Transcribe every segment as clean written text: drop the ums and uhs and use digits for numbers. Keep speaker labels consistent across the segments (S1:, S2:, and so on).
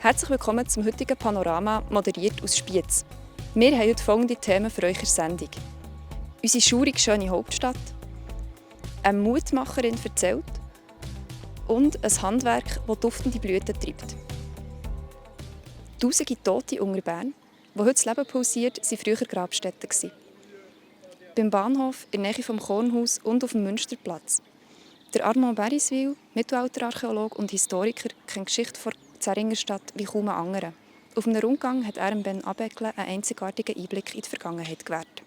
S1: Herzlich willkommen zum heutigen Panorama, moderiert aus Spiez. Wir haben heute folgende Themen für euch in der Sendung. Unsere schaurig schöne Hauptstadt, eine Mutmacherin erzählt und ein Handwerk, das duftende Blüten treibt. Tausende Tote unter Bern, wo heute das Leben pulsiert, waren früher Grabstätten. Beim Bahnhof, in der Nähe vom Kornhaus und auf dem Münsterplatz. Der Armand Beriswil, Mittelalterarchäologe und Historiker, kennt die Geschichte der Zäringerstadt wie kaum ein anderer. Auf einem Rundgang hat er Ben Abekle einen einzigartigen Einblick in die Vergangenheit gewährt.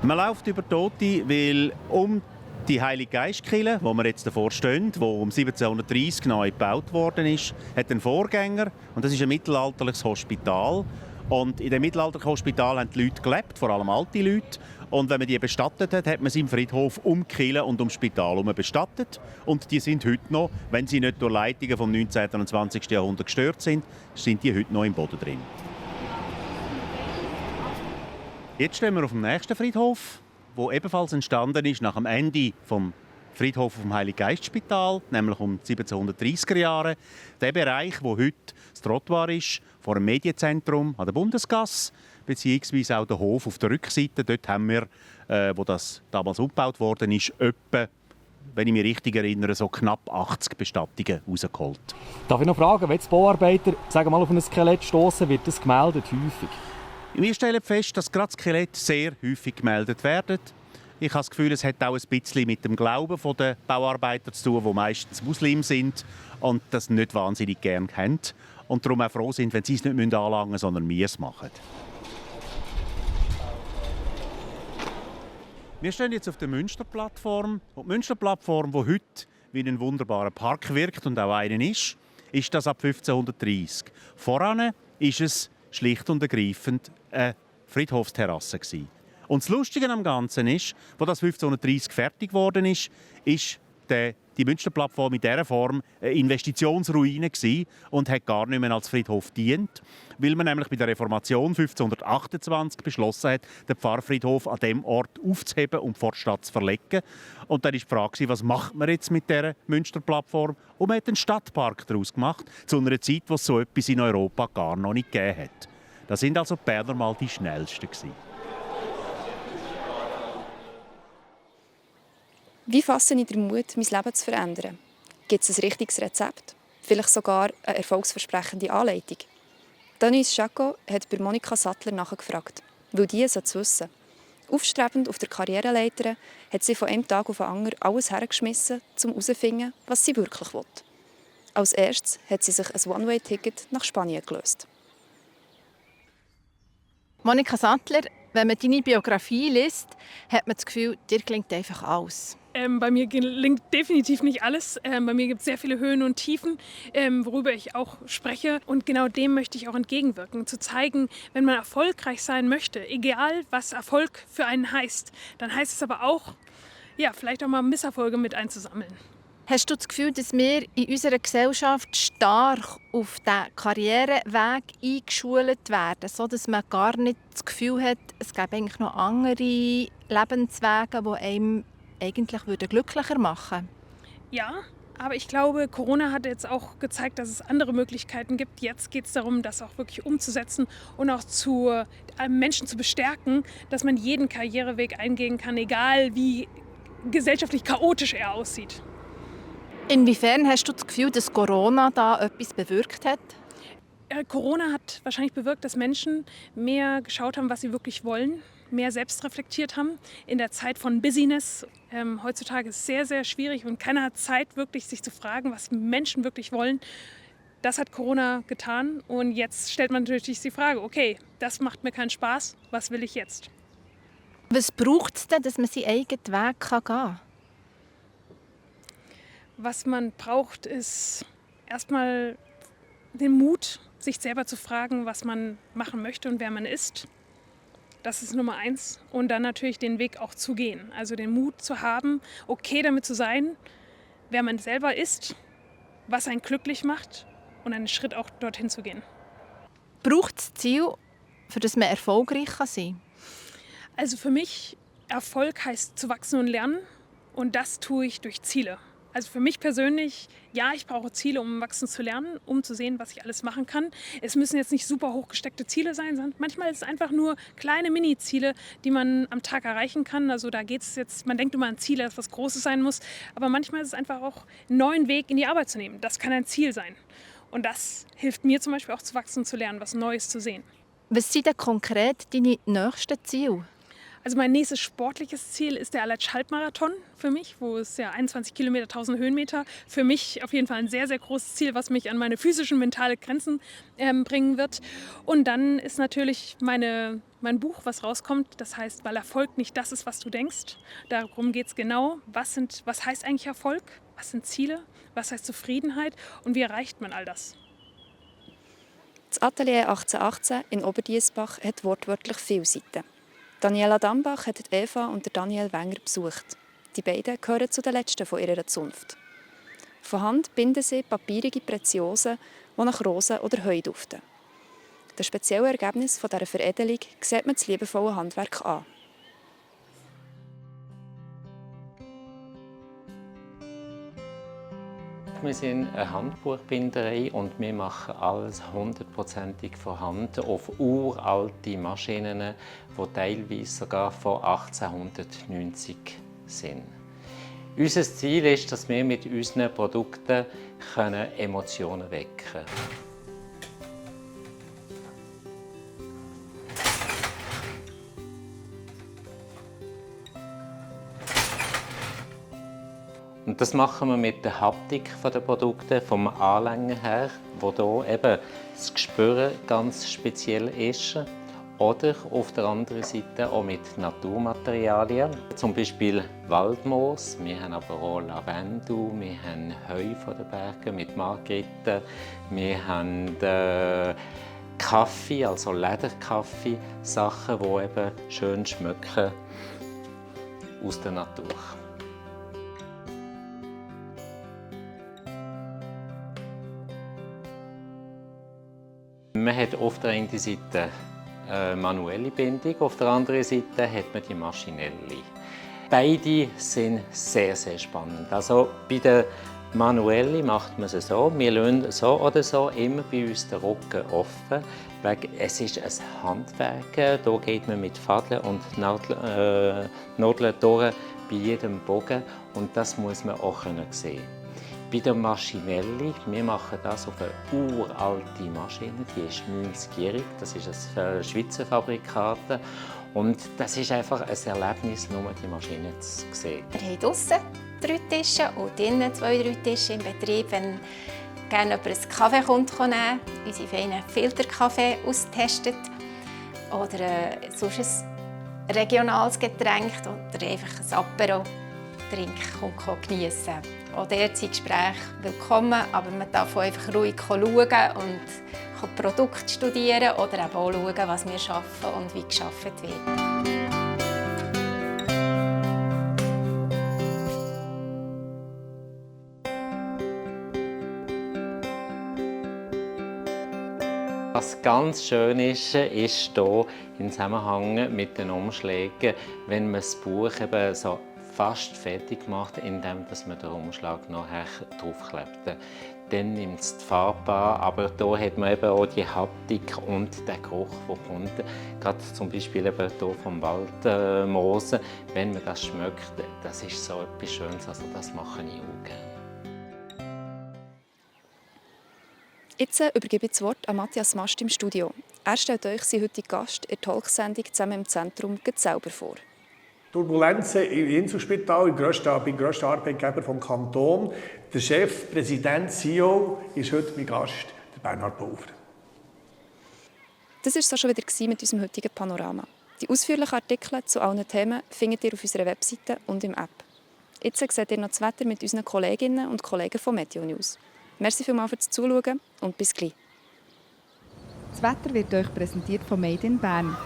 S2: Man läuft über Tote, weil die Heilige Geistkirche, wo wir jetzt davor stehen, die um 1730 neu gebaut worden ist, hat einen Vorgänger, und das ist ein mittelalterliches Hospital. Und in dem mittelalterlichen Hospital haben die Leute gelebt, vor allem alte Leute. Und wenn man die bestattet hat, hat man sie im Friedhof um die Kirche und um das Spital herum bestattet. Und die sind heute noch, wenn sie nicht durch Leitungen vom 19. und 20. Jahrhundert gestört sind die heute noch im Boden drin. Jetzt stehen wir auf dem nächsten Friedhof, der ebenfalls entstanden ist nach dem Ende vom Friedhof vom Heilig-Geist-Spital, nämlich um die 1730er Jahre. Der Bereich, wo heute das Trottoir ist, vor dem Medienzentrum an der Bundesgasse, beziehungsweise auch der Hof auf der Rückseite. Dort haben wir, wo das damals umgebaut worden ist, etwa, wenn ich mich richtig erinnere, so knapp 80 Bestattungen rausgeholt.
S3: Darf ich noch fragen, wenn jetzt Bauarbeiter sagen wir mal, auf ein Skelett stoßen, wird das gemeldet häufig?
S2: Wir stellen fest, dass gerade Skelette sehr häufig gemeldet werden. Ich habe das Gefühl, es hat auch ein bisschen mit dem Glauben der Bauarbeiter zu tun, die meistens Muslim sind und das nicht wahnsinnig gerne kennen. Und darum auch froh sind, wenn sie es nicht anlangen müssen, sondern wir es machen. Wir stehen jetzt auf der Münsterplattform. Und die Münsterplattform, die heute wie ein wunderbarer Park wirkt und auch einen ist das ab 1530. Voran ist es schlicht und ergreifend eine Friedhofsterrasse. Und das Lustige am Ganzen ist, als das 1530 fertig geworden ist die Münsterplattform in dieser Form eine Investitionsruine und hat gar nicht mehr als Friedhof gedient, weil man nämlich bei der Reformation 1528 beschlossen hat, den Pfarrfriedhof an diesem Ort aufzuheben und vor die Stadt zu verlegen. Und dann war die Frage, was macht man jetzt mit dieser Münsterplattform? Und man hat einen Stadtpark daraus gemacht, zu einer Zeit, wo es so etwas in Europa gar noch nicht gegeben hat. Das sind also die Berner mal die schnellsten gewesen.
S1: Wie fasse ich den Mut, mein Leben zu verändern? Gibt es ein richtiges Rezept? Vielleicht sogar eine erfolgsversprechende Anleitung? Denise Schacko hat bei Monika Sattler nachgefragt, weil die es wissen. Aufstrebend auf der Karriereleiter hat sie von einem Tag auf den anderen alles hergeschmissen, um herauszufinden, was sie wirklich will. Als erstes hat sie sich ein One-Way-Ticket nach Spanien gelöst.
S4: Monika Sattler, wenn man deine Biografie liest, hat man das Gefühl, dir gelingt einfach alles.
S5: Bei mir gelingt definitiv nicht alles. Bei mir gibt es sehr viele Höhen und Tiefen, worüber ich auch spreche. Und genau dem möchte ich auch entgegenwirken. Zu zeigen, wenn man erfolgreich sein möchte, egal was Erfolg für einen heißt, dann heißt es aber auch, ja, vielleicht auch mal Misserfolge mit einzusammeln.
S4: Hast du das Gefühl, dass wir in unserer Gesellschaft stark auf diesen Karriereweg eingeschult werden, sodass man gar nicht das Gefühl hat, es gäbe eigentlich noch andere Lebenswege, die einem eigentlich glücklicher machen?
S5: Ja, aber ich glaube, Corona hat jetzt auch gezeigt, dass es andere Möglichkeiten gibt. Jetzt geht es darum, das auch wirklich umzusetzen und auch Menschen zu bestärken, dass man jeden Karriereweg eingehen kann, egal wie gesellschaftlich chaotisch er aussieht.
S4: Inwiefern hast du das Gefühl, dass Corona da etwas bewirkt hat?
S5: Corona hat wahrscheinlich bewirkt, dass Menschen mehr geschaut haben, was sie wirklich wollen, mehr selbst reflektiert haben. In der Zeit von Busyness, heutzutage ist es sehr, sehr schwierig und keiner hat Zeit, wirklich sich zu fragen, was Menschen wirklich wollen. Das hat Corona getan und jetzt stellt man natürlich die Frage, okay, das macht mir keinen Spaß, was will ich jetzt?
S4: Was braucht es denn, dass man seinen eigenen Weg gehen kann?
S5: Was man braucht, ist erstmal den Mut, sich selber zu fragen, was man machen möchte und wer man ist. Das ist Nummer 1. Und dann natürlich den Weg auch zu gehen. Also den Mut zu haben, okay damit zu sein, wer man selber ist, was einen glücklich macht und einen Schritt auch dorthin zu gehen.
S4: Braucht es Ziel, für das man erfolgreich sein kann?
S5: Also für mich, Erfolg heißt zu wachsen und lernen. Und das tue ich durch Ziele. Also für mich persönlich, ja, ich brauche Ziele, um wachsen zu lernen, um zu sehen, was ich alles machen kann. Es müssen jetzt nicht super hochgesteckte Ziele sein, sondern manchmal ist es einfach nur kleine Mini-Ziele, die man am Tag erreichen kann. Also da geht es jetzt, man denkt immer an Ziele, dass was Großes sein muss, aber manchmal ist es einfach auch, einen neuen Weg in die Arbeit zu nehmen. Das kann ein Ziel sein. Und das hilft mir zum Beispiel auch zu wachsen und zu lernen, was Neues zu sehen.
S4: Was sind denn konkret deine nächsten Ziele?
S5: Also mein nächstes sportliches Ziel ist der Aletsch-Halbmarathon für mich, wo es ja 21 Kilometer, 1000 Höhenmeter. Für mich auf jeden Fall ein sehr, sehr großes Ziel, was mich an meine physischen, mentale Grenzen bringen wird. Und dann ist natürlich mein Buch, was rauskommt, das heißt, weil Erfolg nicht das ist, was du denkst. Darum geht es genau. Was heißt eigentlich Erfolg? Was sind Ziele? Was heißt Zufriedenheit? Und wie erreicht man all das?
S1: Das Atelier 1818 in Oberdiessbach hat wortwörtlich viele Seiten. Daniela Dambach hat Eva und Daniel Wenger besucht. Die beiden gehören zu den letzten von ihrer Zunft. Von Hand binden sie papierige Preziosen, die nach Rosen oder Heu duften. Das spezielle Ergebnis dieser Veredelung sieht man das liebevolle Handwerk an.
S6: Wir sind eine Handbuchbinderei und wir machen alles 100%ig von Hand auf uralte Maschinen, die teilweise sogar von 1890 sind. Unser Ziel ist, dass wir mit unseren Produkten Emotionen wecken können. Und das machen wir mit der Haptik der Produkte, vom Anlängen her, wo hier eben das Gespür ganz speziell ist. Oder auf der anderen Seite auch mit Naturmaterialien, zum Beispiel Waldmoos, wir haben aber auch Lavendel, wir haben Heu von den Bergen mit Margeriten, wir haben Kaffee, also Lederkaffee, Sachen, die eben schön schmecken aus der Natur. Man hat auf der einen Seite eine manuelle Bindung, auf der anderen Seite hat man die maschinelle. Beide sind sehr, sehr spannend. Also bei der manuellen macht man es so, wir lassen so oder so immer bei uns den Rücken offen. Es ist ein Handwerk, hier geht man mit Faden und Nadeln durch bei jedem Bogen und das muss man auch sehen. Bei der Maschinelli, wir machen das auf eine uralte Maschine, die ist 90-jährig, das ist ein Schweizer Fabrikat. Und das ist einfach ein Erlebnis, nur die Maschine zu sehen.
S7: Wir haben draussen 3 Tische und drinnen 2-3 Tische im Betrieb. Wenn gerne jemand einen Kaffee kommt, unsere feinen Filterkaffee austestet oder sonst ein regionales Getränk oder einfach ein Apero trinken geniessen. Auch dort sind Gespräche willkommen, aber man darf auch einfach ruhig schauen und Produkte studieren oder eben auch schauen, was wir arbeiten und wie gearbeitet wird.
S6: Was ganz schön ist hier im Zusammenhang mit den Umschlägen, wenn man das Buch eben so fast fertig macht, indem man den Umschlag nachher draufklebt. Dann nimmt es die Farbe an, aber hier hat man eben auch die Haptik und den Geruch, der kommt. Gerade zum Beispiel eben hier vom Waldmoos, wenn man das schmeckt, das ist so etwas Schönes, also das mache ich auch gerne.
S1: Jetzt übergebe ich das Wort an Matthias Mast im Studio. Er stellt euch seinen heutigen Gast in der Talksendung «Zusammen im Zentrum» selber vor.
S8: Turbulenzen im Inselspital, beim grössten Arbeitgeber des Kantons. Der Chef, Präsident, CEO ist heute mein Gast, der Bernhard Pulver.
S1: Das war es auch schon wieder mit unserem heutigen Panorama. Die ausführlichen Artikel zu allen Themen findet ihr auf unserer Webseite und im App. Jetzt seht ihr noch das Wetter mit unseren Kolleginnen und Kollegen von Meteo News. Merci vielmals fürs Zuschauen und bis gleich.
S9: Das Wetter wird euch präsentiert von Made in Bern.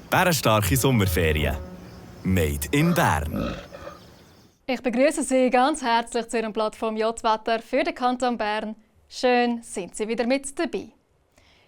S10: Bärenstarke Sommerferien. Made in Bern.
S11: Ich begrüße Sie ganz herzlich zu Ihrem Plattform J-Wetter für den Kanton Bern. Schön, sind Sie wieder mit dabei.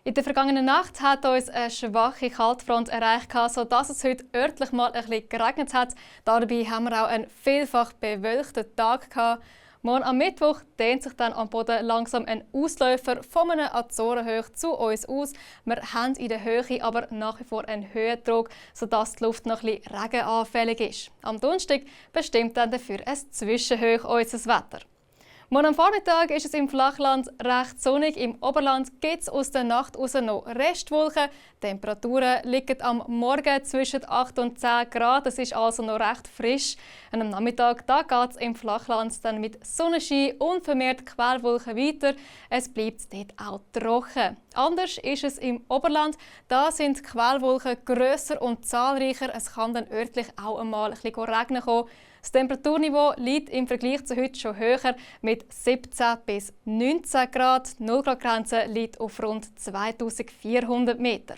S11: In der vergangenen Nacht hat uns eine schwache Kaltfront erreicht, sodass es heute örtlich mal ein bisschen geregnet hat. Dabei haben wir auch einen vielfach bewölkten Tag gehabt. Morgen am Mittwoch dehnt sich dann am Boden langsam ein Ausläufer von einem Azorenhoch zu uns aus. Wir haben in der Höhe aber nach wie vor einen Höhendruck, sodass die Luft noch ein bisschen regenanfällig ist. Am Donnerstag bestimmt dann dafür ein Zwischenhoch unser Wetter. Morgen am Vormittag ist es im Flachland recht sonnig. Im Oberland gibt es aus der Nacht raus noch Restwolken. Die Temperaturen liegen am Morgen zwischen 8 und 10 Grad. Es ist also noch recht frisch. Und am Nachmittag geht es im Flachland dann mit Sonnenschein und vermehrt Quellwolken weiter. Es bleibt dort auch trocken. Anders ist es im Oberland. Da sind die Quellwolken grösser und zahlreicher. Es kann dann örtlich auch einmal ein bisschen regnen kommen. Das Temperaturniveau liegt im Vergleich zu heute schon höher mit 17 bis 19 Grad. Die 0-Grad-Grenze liegt auf rund 2400 Meter.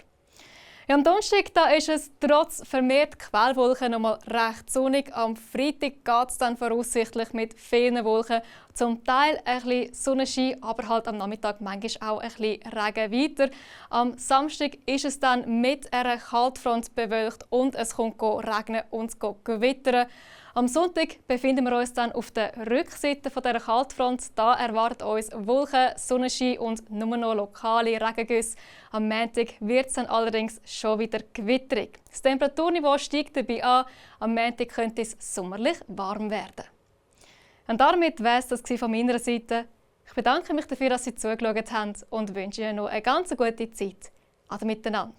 S11: Ja, am Donnerstag da ist es trotz vermehrt Quellwolken noch mal recht sonnig. Am Freitag geht es dann voraussichtlich mit vielen Wolken. Zum Teil ein bisschen Sonnenschein, aber halt am Nachmittag manchmal auch ein bisschen Regen weiter. Am Samstag ist es dann mit einer Kaltfront bewölkt und es kommt regnen und gewittern. Am Sonntag befinden wir uns dann auf der Rückseite dieser Kaltfront. Da erwartet uns Wolken, Sonnenschein und nur noch lokale Regengüsse. Am Montag wird es dann allerdings schon wieder gewitterig. Das Temperaturniveau steigt dabei an. Am Montag könnte es sommerlich warm werden. Und damit war es das von meiner Seite. Ich bedanke mich dafür, dass Sie zugeschaut haben und wünsche Ihnen noch eine ganz gute Zeit. Ade miteinander.